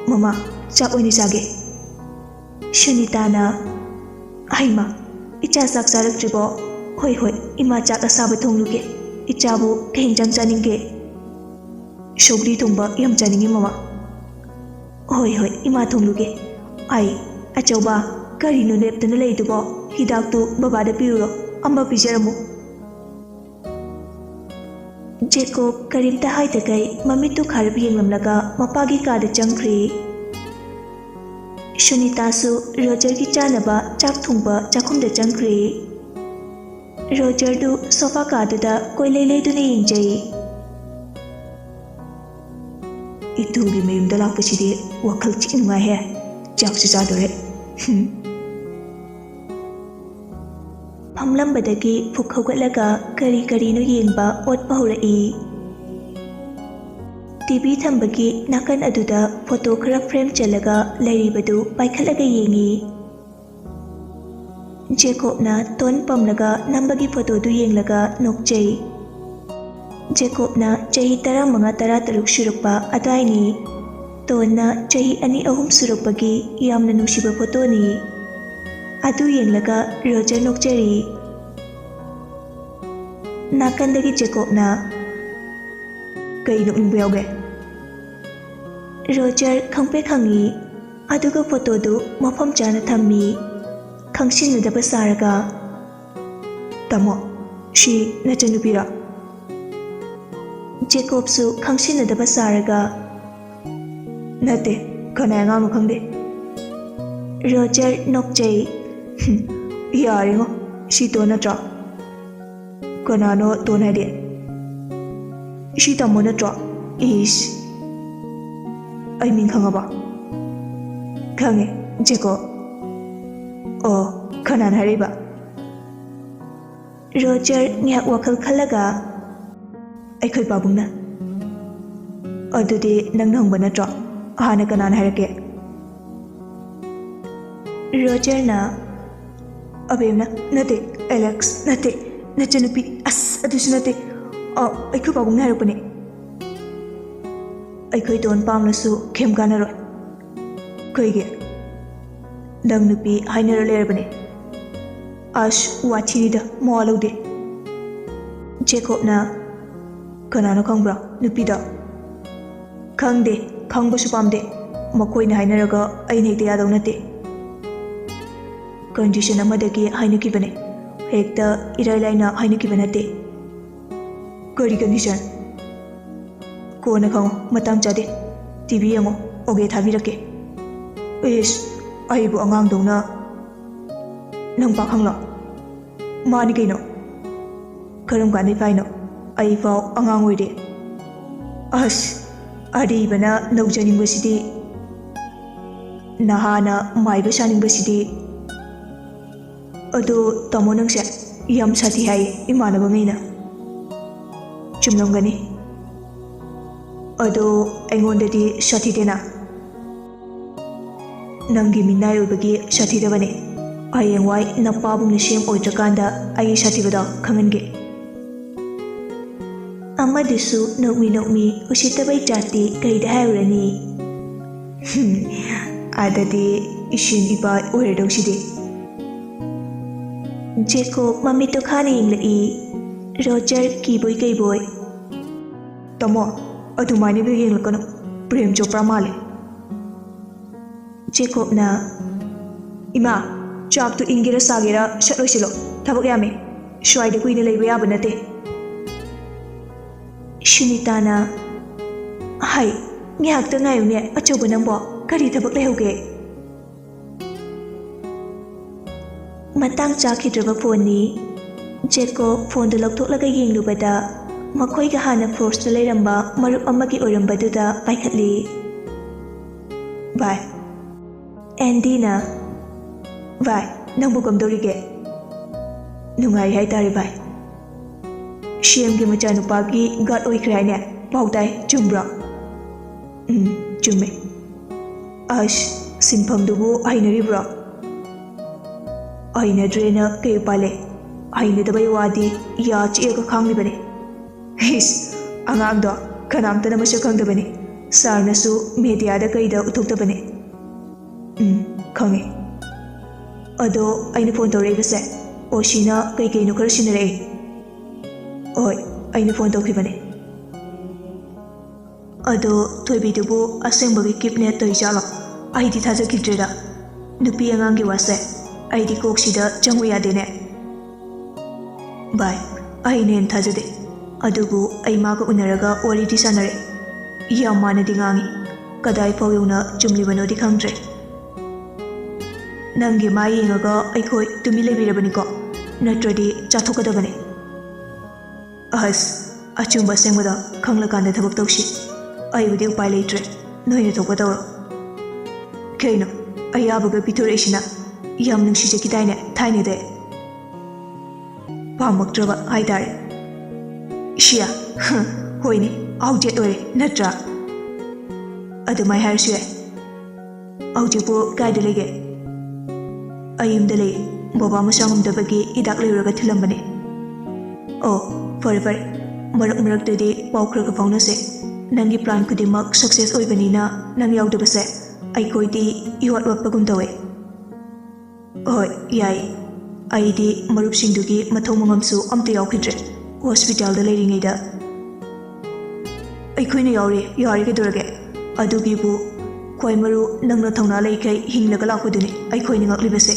"ꯃꯃꯥ, ꯆꯥꯛ ꯑꯣꯏꯅ ꯆꯥꯒꯦ꯫" ꯁꯨꯅꯤꯇꯥꯅ, "ꯍꯩꯃꯥ, ꯏꯆꯥ ꯆꯥꯛ ꯆꯥꯔꯛꯇ꯭ꯔꯤꯕꯣ? ꯍꯣꯏ ꯍꯣꯏ, ꯏꯃꯥ ꯆꯥꯛ ꯑꯁꯥꯕ ꯊꯣꯡꯂꯨꯒꯦ꯫ ꯏꯆꯥꯕꯨ ꯀꯩ ꯏꯟꯖꯥꯡ ꯆꯥꯅꯤꯡꯒꯦ?" "ꯁꯧꯒ꯭ꯔꯤ ꯊꯣꯡꯕ ꯌꯥꯝ ꯆꯥꯅꯤꯡꯉꯤ ꯃꯃꯥ꯫" "ꯍꯣꯏ ꯍꯣꯏ, ꯏꯃꯥ ꯊꯣꯡꯂꯨꯒꯦ꯫ ꯑꯩ, ꯑꯆꯧꯕ, ꯀꯔꯤꯅꯣ ꯂꯦꯞꯇꯨꯅ ꯂꯩꯗꯨꯕꯣ? ꯍꯤꯗꯥꯛꯇꯨ ꯕꯕꯥꯗ ꯄꯤꯔꯨꯔꯣ, ꯑꯃ ꯄꯤꯖꯔꯝꯃꯨ꯫" ꯖꯦꯀꯣꯕ ꯀꯔꯤꯝꯇ ꯍꯥꯏꯗꯈꯩ ꯃꯃꯤꯠꯇꯨ ꯈꯥꯔꯞ ꯌꯦꯡꯂꯝꯂꯒ ꯃꯄꯥꯒꯤ ꯀꯥꯗ ꯆꯪꯈ꯭ꯔꯦ꯫ ꯁꯨꯅꯤꯇꯥꯁꯨ ꯔꯣꯖꯔꯒꯤ ꯆꯥꯅꯕ ꯆꯥꯛ ꯊꯣꯡꯕ ꯆꯥꯛꯈꯨꯝꯗ ꯆꯪꯈ꯭ꯔꯦ꯫ ꯔꯣꯖꯔꯗꯨ ꯁꯣꯐꯥ ꯀꯥꯗꯨꯗ ꯀꯣꯏꯂꯩ ꯂꯩꯗꯨꯅ ꯌꯦꯡꯖꯩ꯫ ꯏꯇꯨꯒꯤ ꯃꯌꯨꯝꯗ ꯂꯥꯛꯄꯁꯤꯗꯤ ꯋꯥꯈꯜ ꯊꯤ ꯅꯨꯡꯉꯥꯏꯍꯦ꯫ ꯆꯥꯛꯁꯨ ꯆꯥꯗꯣꯔꯦ꯫ ꯍꯨꯝ꯫ ꯐꯝꯂꯝꯕꯗꯒꯤ ꯐꯨꯛ ꯍꯧꯒꯠꯂꯒ ꯀꯔꯤ ꯀꯔꯤꯅꯣ ꯌꯦꯡꯕ ꯑꯣꯠꯄ ꯍꯧꯔꯛꯏ꯫ ꯇꯤ ꯚꯤ ꯊꯝꯕꯒꯤ ꯅꯥꯀꯟ ꯑꯗꯨꯗ ꯐꯣꯇꯣ ꯈꯔ ꯐ꯭ꯔꯦꯝ ꯆꯜꯂꯒ ꯂꯩꯔꯤꯕꯗꯨ ꯄꯥꯏꯈꯠꯂꯒ ꯌꯦꯡꯏ꯫ ꯖꯦꯀꯣꯕꯅ ꯇꯣꯟ ꯄꯝꯂꯒ ꯅꯝꯕꯒꯤ ꯐꯣꯇꯣꯗꯨ ꯌꯦꯡꯂꯒ ꯅꯣꯛꯆꯩ꯫ ꯖꯦꯀꯣꯕꯅ ꯆꯍꯤ ꯇꯔꯥꯃꯉꯥ ꯇꯔꯥꯇꯔꯨꯛ ꯁꯨꯔꯛꯄ ꯑꯗꯨꯋꯥꯏꯅꯤ꯫ ꯇꯣꯟꯅ ꯆꯍꯤ ꯑꯅꯤ ꯑꯍꯨꯝ ꯁꯨꯔꯛꯄꯒꯤ ꯌꯥꯝꯅ ꯅꯨꯡꯁꯤꯕ ꯐꯣꯇꯣꯅꯤ꯫ ꯑꯗꯨ ꯌꯦꯡꯂꯒ ꯔꯣꯖꯔ ꯅꯣꯛꯆꯔꯤ꯫ ꯅꯥꯀꯟꯗꯒꯤ ꯖꯦꯀꯣꯕꯅ, "ꯀꯩ ꯅꯣꯛꯅꯤꯡꯕ ꯌꯥꯎꯒꯦ?" ꯔꯣꯖꯔ ꯈꯪꯄ꯭ꯔꯦꯛ ꯈꯪꯉꯤ, ꯑꯗꯨꯒ ꯐꯣꯇꯣꯗꯨ ꯃꯐꯝ ꯆꯥꯅ ꯊꯝꯃꯤ꯫ ꯈꯪꯁꯤꯟꯅꯗꯕ ꯁꯥꯔꯒ, "ꯇꯥꯃꯣ, ꯁꯤ ꯅꯆꯟꯅꯨꯄꯤꯔꯣ?" ꯖꯦꯀꯣꯕꯁꯨ ꯈꯪꯁꯤꯟꯅꯗꯕ ꯁꯥꯔꯒ, "ꯅꯠꯇꯦ, ꯀꯅꯥꯏ ꯑꯉꯥꯡꯅꯣ ꯈꯪꯗꯦ꯫" ꯔꯣꯖꯔ ꯅꯣꯛꯆꯩ꯫ "ꯍꯨꯝ, ꯌꯥꯔꯦꯉꯣ, ꯁꯤ ꯇꯣꯟ ꯅꯠꯇ꯭ꯔꯣ?" "ꯀꯅꯥꯅꯣ ꯇꯣꯟ ꯍꯥꯏꯗꯤ?" "ꯁꯤ ꯇꯥꯃꯣ ꯅꯠꯇ꯭ꯔꯣ?" "ꯏꯁ, ꯑꯩ ꯃꯤꯡ ꯈꯪꯉꯕ?" "ꯈꯪꯉꯦ, ꯖꯦꯀꯣꯕ꯫" "ꯑꯣ, ꯀꯅꯥꯅ ꯍꯥꯏꯔꯛꯏꯕ?" ꯔꯣꯖꯔ ꯉꯥꯏꯍꯥꯛ ꯋꯥꯈꯜ ꯈꯜꯂꯒ, "ꯑꯩꯈꯣꯏ ꯄꯥꯕꯨꯡꯅ꯫" "ꯑꯗꯨꯗꯤ ꯅꯪꯅ ꯍꯪꯕ ꯅꯠꯇ꯭ꯔꯣ? ꯍꯥꯟꯅ ꯀꯅꯥꯅ ꯍꯥꯏꯔꯛꯀꯦ?" ꯔꯣꯖꯔꯅ, "ꯑꯕꯦꯝꯅ ꯅꯠꯇꯦ, ꯑꯦꯂꯦꯛꯁ ꯅꯠꯇꯦ, ꯅꯆꯟꯅꯨꯄꯤ, ꯑꯁ, ꯑꯗꯨꯁꯨ ꯅꯠꯇꯦ, ꯑ, ꯑꯩꯈꯣꯏ ꯄꯥꯕꯨꯡꯅ ꯍꯥꯏꯔꯛꯄꯅꯦ꯫" "ꯑꯩꯈꯣꯏ ꯇꯣꯟ ꯄꯥꯝꯂꯁꯨ ꯀꯩꯝ ꯀꯥꯟꯅꯔꯣꯏ꯫" "ꯀꯩꯒꯤ?" "ꯅꯪ ꯅꯨꯄꯤ ꯍꯥꯏꯅꯔ ꯂꯩꯔꯕꯅꯦ꯫" "ꯑꯁ, ꯋꯥꯊꯤꯅꯤꯗ, ꯃꯋꯥ ꯂꯧꯗꯦ꯫" ꯖꯦꯀꯣꯕꯅ, "ꯀꯅꯥꯅꯣ ꯈꯪꯕ꯭ꯔꯥ ꯅꯨꯄꯤꯗꯣ?" "ꯈꯪꯗꯦ, ꯈꯪꯕꯁꯨ ꯄꯥꯝꯗꯦ꯫ ꯃꯈꯣꯏꯅ ꯍꯥꯏꯅꯔꯒ ꯑꯩꯅ ꯍꯦꯛꯇ ꯌꯥꯗꯧ ꯅꯠꯇꯦ꯫ ꯀꯟꯗꯤꯁꯟ ꯑꯃꯗꯒꯤ ꯍꯥꯏꯅꯈꯤꯕꯅꯦ, ꯍꯦꯛꯇ ꯏꯔꯥꯏ ꯂꯥꯏꯅ ꯍꯥꯏꯅꯈꯤꯕ ꯅꯠꯇꯦ꯫" "ꯀꯔꯤ ꯀꯟꯗꯤꯁꯟ?" "ꯀꯣꯟꯅ ꯈꯪꯉꯣ, ꯃꯇꯥꯡ ꯆꯥꯗꯦ꯫ ꯇꯤ ꯚꯤ ꯌꯦꯡꯉꯣ, ꯑꯣꯒꯦ ꯊꯥꯕꯤꯔꯛꯀꯦ꯫" "ꯏꯁ, ꯑꯩꯕꯨ ꯑꯉꯥꯡꯗꯧꯅ꯫ ꯅꯪ ꯄꯥꯈꯪꯂꯣ?" "ꯃꯥꯅꯤ ꯀꯩꯅꯣ꯫" "ꯀꯔꯝ ꯀꯥꯟꯗꯩ ꯐꯥꯏꯅꯣ? ꯑꯩ ꯐꯥꯎ ꯑꯉꯥꯡ ꯑꯣꯏꯔꯤ꯫" "ꯑꯁ, ꯑꯔꯤꯕꯅ ꯅꯧꯖꯅꯤꯡꯕꯁꯤꯗꯤ, ꯅꯍꯥꯅ ꯃꯥꯏꯕ ꯁꯥꯅꯤꯡꯕꯁꯤꯗꯤ꯫ ꯑꯗꯣ ꯇꯥꯃꯣ, ꯅꯪꯁꯦ ꯌꯥꯝ ꯁꯥꯊꯤ ꯍꯥꯏ ꯏꯃꯥꯟꯅꯕꯉꯩꯅ꯫ ꯆꯨꯝꯂꯝꯒꯅꯤ꯫ ꯑꯗꯣ ꯑꯩꯉꯣꯟꯗꯗꯤ ꯁꯥꯊꯤꯗꯦꯅ꯫ ꯅꯪꯒꯤ ꯃꯤꯅꯥꯏ ꯑꯣꯏꯕꯒꯤ ꯁꯥꯊꯤꯗꯕꯅꯦ꯫ ꯍꯌꯦꯡꯋꯥꯏ ꯅꯄꯥꯕꯨꯡꯅ ꯁꯦꯝ ꯑꯣꯏꯗ꯭ꯔꯀꯥꯟꯗ ꯑꯩꯒꯤ ꯁꯥꯊꯤꯕꯗꯣ ꯈꯪꯍꯟꯒꯦ꯫ ꯑꯃꯗꯨꯁꯨ ꯅꯣꯛꯃꯤ ꯅꯣꯛꯃꯤ, ꯎꯁꯤꯠꯇꯕꯩ ꯖꯥꯠꯇꯤ ꯀꯩꯗ ꯍꯥꯏꯔꯨꯔꯅꯤ? ꯑꯗꯗꯤ ꯏꯁꯤꯟ ꯏꯕꯥꯏ ꯑꯣꯏꯔꯗꯧꯁꯤꯗꯤ꯫ ꯖꯦꯀꯣꯕ ꯃꯃꯤꯠꯇꯣ ꯈꯥꯅ ꯌꯦꯡꯂꯛꯏ꯫ ꯔꯣꯖꯔ ꯀꯤꯕꯣꯏ ꯀꯩꯕꯣꯏ꯫ ꯇꯥꯃꯣ, ꯑꯗꯨꯃꯥꯏꯅꯒ ꯌꯦꯡꯂꯛꯀꯅꯨ, ꯄ꯭ꯔꯦꯝ ꯆꯣꯄ꯭ꯔꯥ ꯃꯥꯜꯂꯦ꯫ ꯖꯦꯀꯣꯕꯅ, "ꯏꯃꯥ, ꯆꯥꯛꯇꯨ ꯏꯪꯒꯦꯔꯥ ꯁꯥꯒꯦꯔꯥ ꯁꯠ ꯂꯣꯏꯁꯤꯜꯂꯣ, ꯊꯕꯛ ꯌꯥꯝꯃꯦ, ꯁ꯭ꯋꯥꯏꯗ ꯀꯨꯏꯅ ꯂꯩꯕ ꯌꯥꯕ ꯅꯠꯇꯦ"꯫ ꯁꯨꯅꯤꯇꯥꯅ, "ꯍꯩ, ꯉꯥꯏꯍꯥꯛꯇ ꯉꯥꯏꯌꯨꯅꯦ ꯑꯆꯧꯕ ꯅꯪꯕꯣ, ꯀꯔꯤ ꯊꯕꯛ ꯂꯩꯍꯧꯒꯦ?" ꯃꯇꯥꯡ ꯆꯥꯈꯤꯗ꯭ꯔꯕ ꯐꯣꯟꯅꯤ꯫ ꯖꯦꯀꯣꯕ ꯐꯣꯟꯗꯨ ꯂꯧꯊꯣꯛꯂꯒ ꯌꯦꯡꯂꯨꯕꯗ, ꯃꯈꯣꯏꯒ ꯍꯥꯟꯅ ꯐꯣꯔꯁꯇ ꯂꯩꯔꯝꯕ ꯃꯔꯨꯞ ꯑꯃꯒꯤ ꯑꯣꯏꯔꯝꯕꯗꯨꯗ ꯄꯥꯏꯈꯠꯂꯤ꯫ ꯚꯥꯏ꯫ ꯑꯦꯟꯗꯤꯅ, "ꯚꯥꯏ, ꯅꯪꯕꯨ ꯀꯝꯗꯧꯔꯤꯒꯦ?" "ꯅꯨꯡꯉꯥꯏꯔꯤ ꯍꯥꯏꯇꯥꯔꯦ ꯚꯥꯏ꯫ ꯁꯤ ꯑꯦꯝꯒꯤ ꯃꯆꯥꯅꯨꯄꯥꯒꯤ ꯒꯥꯔꯗ ꯑꯣꯏꯈ꯭ꯔꯦ ꯍꯥꯏꯅꯦ? ꯄꯥꯎ ꯇꯥꯏ, ꯆꯨꯝꯕ꯭ꯔꯣ?" "ꯎꯝ, ꯆꯨꯝꯃꯦ꯫ ꯑꯁ, ꯁꯤꯟꯐꯝꯗꯨꯕꯨ ꯍꯩꯅꯔꯤꯕ꯭ꯔꯣ?" "ꯍꯩꯅꯗ꯭ꯔꯦꯅ ꯀꯩ ꯎꯄꯥꯏ ꯂꯩ? ꯍꯩꯅꯗꯕꯩ ꯋꯥꯗꯤ ꯌꯥ ꯆꯤꯛꯑꯒ ꯈꯥꯡꯂꯤꯕꯅꯤ"꯫ ꯏꯁ, ꯑꯉꯥꯡꯗꯣ ꯀꯅꯥꯝꯇꯅ ꯃꯁꯛ ꯈꯪꯗꯕꯅꯤ꯫ ꯁꯥꯔꯅꯁꯨ ꯃꯦꯗꯤꯌꯥꯗ ꯀꯩꯗ ꯎꯠꯊꯣꯛꯇꯕꯅꯤ꯫ "ꯎꯝ, ꯈꯪꯉꯦ꯫ ꯑꯗꯣ ꯑꯩꯅ ꯐꯣꯟ ꯇꯧꯔꯛꯏꯕꯁꯦ, ꯑꯣꯁꯤꯅ ꯀꯩ ꯀꯩꯅꯣ ꯈꯔ ꯁꯤꯟꯅꯔꯛꯑꯦ"꯫ "ꯍꯣꯏ, ꯑꯩꯅ ꯐꯣꯟ ꯇꯧꯈꯤꯕꯅꯦ"꯫ "ꯑꯗꯣ ꯊꯣꯏꯕꯤꯗꯨꯕꯨ ꯑꯁꯦꯡꯕꯒꯤ ꯀꯤꯞꯅꯦꯠ ꯇꯧꯔꯤꯖꯥꯠꯂꯣ? ꯑꯩꯗꯤ ꯊꯥꯖꯈꯤꯗ꯭ꯔꯦꯗ꯫ ꯅꯨꯄꯤ ꯑꯉꯥꯡꯒꯤ ꯋꯥꯁꯦ ꯑꯩꯗꯤ ꯀꯣꯛꯁꯤꯗ ꯆꯪꯉꯨ ꯌꯥꯗꯦꯅꯦ"꯫ "ꯚꯥꯏ, ꯑꯩꯅ ꯍꯦꯟꯅ ꯊꯥꯖꯗꯦ꯫ ꯑꯗꯨꯕꯨ ꯑꯩ ꯃꯥꯒ ꯎꯅꯔꯒ ꯋꯥꯔꯤꯗꯤ ꯁꯥꯟꯅꯔꯦ꯫ ꯌꯥꯝ ꯃꯥꯟꯅꯗꯤ ꯉꯥꯡꯉꯤ꯫ ꯀꯗꯥꯏ ꯐꯥꯎ ꯌꯧꯅ ꯆꯨꯝꯂꯤꯕꯅꯣꯗꯤ ꯈꯪꯗ꯭ꯔꯦ꯫ ꯅꯪꯒꯤ ꯃꯥꯏ ꯌꯦꯡꯉꯒ ꯑꯩꯈꯣꯏ ꯇꯨꯃꯤꯟ ꯂꯩꯕꯤꯔꯕꯅꯤꯀꯣ? ꯅꯠꯇ꯭ꯔꯗꯤ ꯆꯥꯊꯣꯛꯀꯗꯕꯅꯤ"꯫ "ꯑꯁ, ꯑꯆꯨꯝꯕ ꯑꯁꯦꯡꯕꯗ ꯈꯪꯂꯀꯥꯟꯗ ꯊꯕꯛ ꯇꯧꯁꯤ"꯫ ꯑꯩꯕꯨꯗꯤ ꯎꯄꯥꯏ ꯂꯩꯇ꯭ꯔꯦ, ꯅꯣꯏꯅ ꯊꯣꯛꯄ ꯇꯧꯔꯣ꯫ ꯀꯩꯅꯣ, ꯑꯌꯥꯕꯒ ꯄꯤꯊꯣꯔꯛꯏꯁꯤꯅ? ꯌꯥꯝ ꯅꯨꯡꯁꯤꯖꯈꯤꯗꯥꯏꯅꯦ ꯊꯥꯏꯅꯗꯩ? ꯄꯥꯝꯃꯛꯇ꯭ꯔꯕ ꯍꯥꯏꯇꯥꯔꯦ꯫ ꯁꯤꯌꯥ, ꯍꯣꯏꯅꯦ, ꯑꯥꯎꯖꯦꯠ ꯑꯣꯏꯔꯦ ꯅꯠꯇ꯭ꯔꯥ? ꯑꯗꯨꯃꯥꯏ ꯍꯥꯏꯔꯁꯨ ꯌꯥꯏ꯫ ꯍꯧꯖꯤꯛꯄꯨ ꯀꯥꯏꯗ ꯂꯩꯒꯦ? ꯑꯩ ꯌꯨꯝꯗ ꯂꯩ꯫ ꯕꯕꯥ ꯃꯁꯥ ꯉꯝꯗꯕꯒꯤ ꯍꯤꯗꯥꯛ ꯂꯩꯔꯨꯔꯒ ꯊꯤꯜꯂꯝꯕꯅꯦ꯫ ꯑꯣ, ꯐꯔꯦ ꯐꯔꯦ, ꯃꯔꯛ ꯃꯔꯛꯇꯗꯤ ꯄꯥꯎ ꯈꯔ ꯈꯔ ꯐꯥꯎꯅꯁꯦ꯫ ꯅꯪꯒꯤ plan ꯈꯨꯗꯤꯡꯃꯛ success ꯑꯣꯏꯕꯅꯤꯅ ꯅꯪ ꯌꯥꯎꯗꯕꯁꯦ ꯑꯩꯈꯣꯏꯗꯤ ꯏꯋꯥꯠ ꯋꯥꯠꯄꯒꯨꯝ ꯇꯧꯋꯦ꯫ ꯍꯣꯏ, ꯌꯥꯏ꯫ ꯑꯩꯗꯤ ꯃꯔꯨꯞꯁꯤꯡꯗꯨꯒꯤ ꯃꯊꯧ ꯃꯉꯝꯁꯨ ꯑꯝꯇ ꯌꯥꯎꯈꯤꯗ꯭ꯔꯦ꯫ Hospitalꯗ ꯂꯩꯔꯤꯉꯩꯗ ꯑꯩꯈꯣꯏꯅ ꯌꯥꯎꯔꯦ, ꯌꯥꯔꯦ ꯀꯩꯗꯧꯔꯒꯦ? ꯑꯗꯨꯒꯤꯕꯨ ꯈ꯭ꯋꯥꯏ ꯃꯔꯨ ꯅꯪꯅ ꯊꯧꯅꯥ ꯂꯩꯈꯩ ꯍꯤꯡꯂꯒ ꯂꯥꯛꯄꯗꯨꯅꯤ ꯑꯩꯈꯣꯏꯅ ꯉꯛꯂꯤꯕꯁꯦ꯫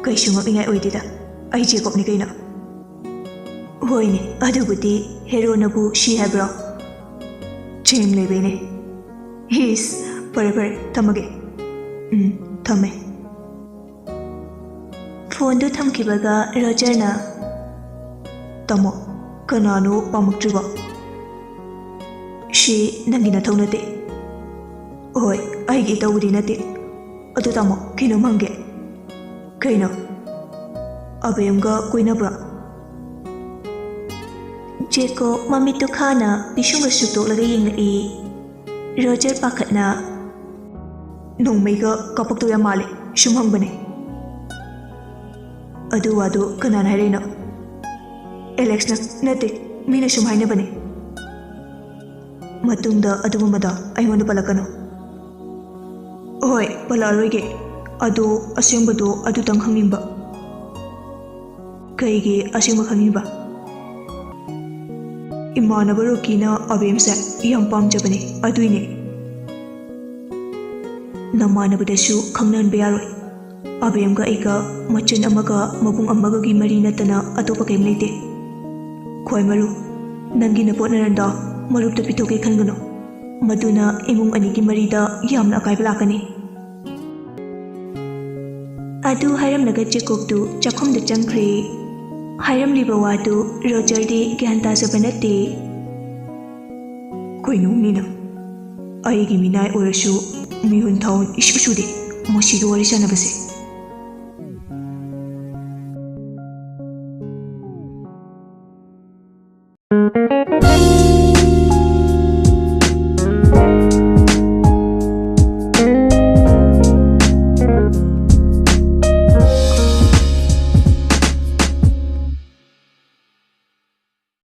ꯀꯩꯁꯨ ꯉꯛꯅꯤꯡꯉꯥꯏ ꯑꯣꯏꯗꯦꯗ, ꯑꯩ ꯖꯦꯀꯣꯕꯅꯤ ꯀꯩꯅꯣ꯫ ꯍꯣꯏꯅꯦ, ꯑꯗꯨꯕꯨꯗꯤ ꯍꯦꯔꯣꯅꯕꯨ ꯁꯤ ꯍꯥꯏꯕ꯭ꯔꯣ? ꯆꯦꯡ ꯂꯩꯕꯩꯅꯦ꯫ ꯍꯤꯁ, ꯐꯔꯦ ꯐꯔꯦ, ꯊꯝꯃꯒꯦ꯫ ꯎꯝ, ꯊꯝꯃꯦ꯫ ꯐꯣꯟꯗꯨ ꯊꯝꯈꯤꯕꯒ ꯔꯣꯖꯔꯅ, "ꯇꯥꯃꯣ, ꯀꯅꯥꯅꯣ ꯄꯥꯝꯃꯛꯇ꯭ꯔꯤꯕꯣ? ꯁꯤ ꯅꯪꯒꯤ ꯅꯊꯧ ꯅꯠꯇꯦ꯫" "ꯍꯣꯏ, ꯑꯩꯒꯤ ꯏꯇꯧꯕꯨꯗꯤ ꯅꯠꯇꯦ꯫ ꯑꯗꯨ ꯇꯥꯃꯣ, ꯀꯩꯅꯣꯝ ꯍꯪꯒꯦ꯫" "ꯀꯩꯅꯣ?" "ꯑꯕꯦꯝꯒ ꯀꯣꯏꯅꯕ꯭ꯔꯣ?" ꯖꯦꯀꯣ ꯃꯃꯤꯠꯇꯨ ꯈꯥꯅ ꯄꯤꯁꯨꯝꯒ ꯁꯨꯛꯇꯣꯛꯂꯒ ꯌꯦꯡꯂꯛꯏ꯫ ꯔꯣꯖꯔ ꯄꯥꯈꯠꯅ, "ꯅꯣꯡꯃꯩꯒ ꯀꯥꯞꯄꯛꯇꯣꯏ ꯌꯥꯝ ꯃꯥꯜꯂꯦ, ꯁꯨꯝ ꯍꯪꯕꯅꯦ꯫" "ꯑꯗꯨ ꯋꯥꯗꯨ ꯀꯅꯥꯅ ꯍꯥꯏꯔꯛꯏꯅꯣ?" "ꯑꯦꯂꯦꯛꯁꯅ ꯅꯠꯇꯦ, ꯃꯤꯅ ꯁꯨꯝ ꯍꯥꯏꯅꯕꯅꯦ꯫" "ꯃꯇꯨꯡꯗ ꯑꯗꯨꯒꯨꯝꯕꯗꯣ ꯑꯩꯉꯣꯟꯗ ꯄꯜꯂꯛꯀꯅꯨ꯫" "ꯍꯣꯏ, ꯄꯜꯂꯛꯑꯔꯣꯏꯒꯦ꯫ ꯑꯗꯣ ꯑꯁꯦꯡꯕꯗꯣ ꯑꯗꯨꯇꯪ ꯈꯪꯅꯤꯡꯕ꯫" "ꯀꯩꯒꯤ ꯑꯁꯦꯡꯕ ꯈꯪꯅꯤꯡꯕ?" "ꯏꯃꯥꯟꯅꯕ ꯔꯣꯀꯤꯅ ꯑꯕꯦꯝꯁꯦ ꯌꯥꯝ ꯄꯥꯝꯖꯕꯅꯦ, ꯑꯗꯨꯏꯅꯦ꯫" "ꯅꯃꯥꯟꯅꯕꯗꯁꯨ ꯈꯪꯅꯍꯟꯕ ꯌꯥꯔꯣꯏ꯫ ꯑꯕꯦꯝꯒ ꯑꯩꯒ ꯃꯆꯤꯟ ꯑꯃꯒ ꯃꯕꯨꯡ ꯑꯃꯒꯒꯤ ꯃꯔꯤ ꯅꯠꯇꯅ ꯑꯇꯣꯞꯄ ꯀꯩꯝ ꯂꯩꯇꯦ꯫ ꯈ꯭ꯋꯥꯏ ꯃꯔꯨ, ꯅꯪꯒꯤ ꯅꯄꯣꯠ ꯅꯔꯟꯗꯣ ꯃꯔꯨꯞꯇ ꯄꯤꯊꯣꯛꯀꯦ ꯈꯟꯒꯅꯨ꯫ ꯃꯗꯨꯅ ꯏꯃꯨꯡ ꯑꯅꯤꯒꯤ ꯃꯔꯤꯗ ꯌꯥꯝꯅ ꯑꯀꯥꯏꯕ ꯂꯥꯛꯀꯅꯤ꯫" ꯑꯗꯨ ꯍꯥꯏꯔꯝꯂꯒ ꯖꯦꯀꯣꯕꯇꯨ ꯆꯥꯛꯈꯨꯝꯗ ꯆꯪꯈ꯭ꯔꯦ꯫ ꯍꯥꯏꯔꯝꯂꯤꯕ ꯋꯥꯗꯨ ꯔꯣꯖꯔꯗꯤ ꯒ꯭ꯌꯥꯟ ꯇꯥꯖꯕ ꯅꯠꯇꯦ꯫ ꯀꯩꯅꯣ ꯃꯤꯅ? ꯑꯩꯒꯤ ꯃꯤꯅꯥꯏ ꯑꯣꯏꯔꯁꯨ ꯃꯤꯍꯨꯟ ꯊꯥꯍꯨꯟ ꯏꯁꯨ ꯁꯨꯗꯦ ꯃꯁꯤꯒꯤ ꯋꯥꯔꯤ ꯁꯥꯟꯅꯕꯁꯦ꯫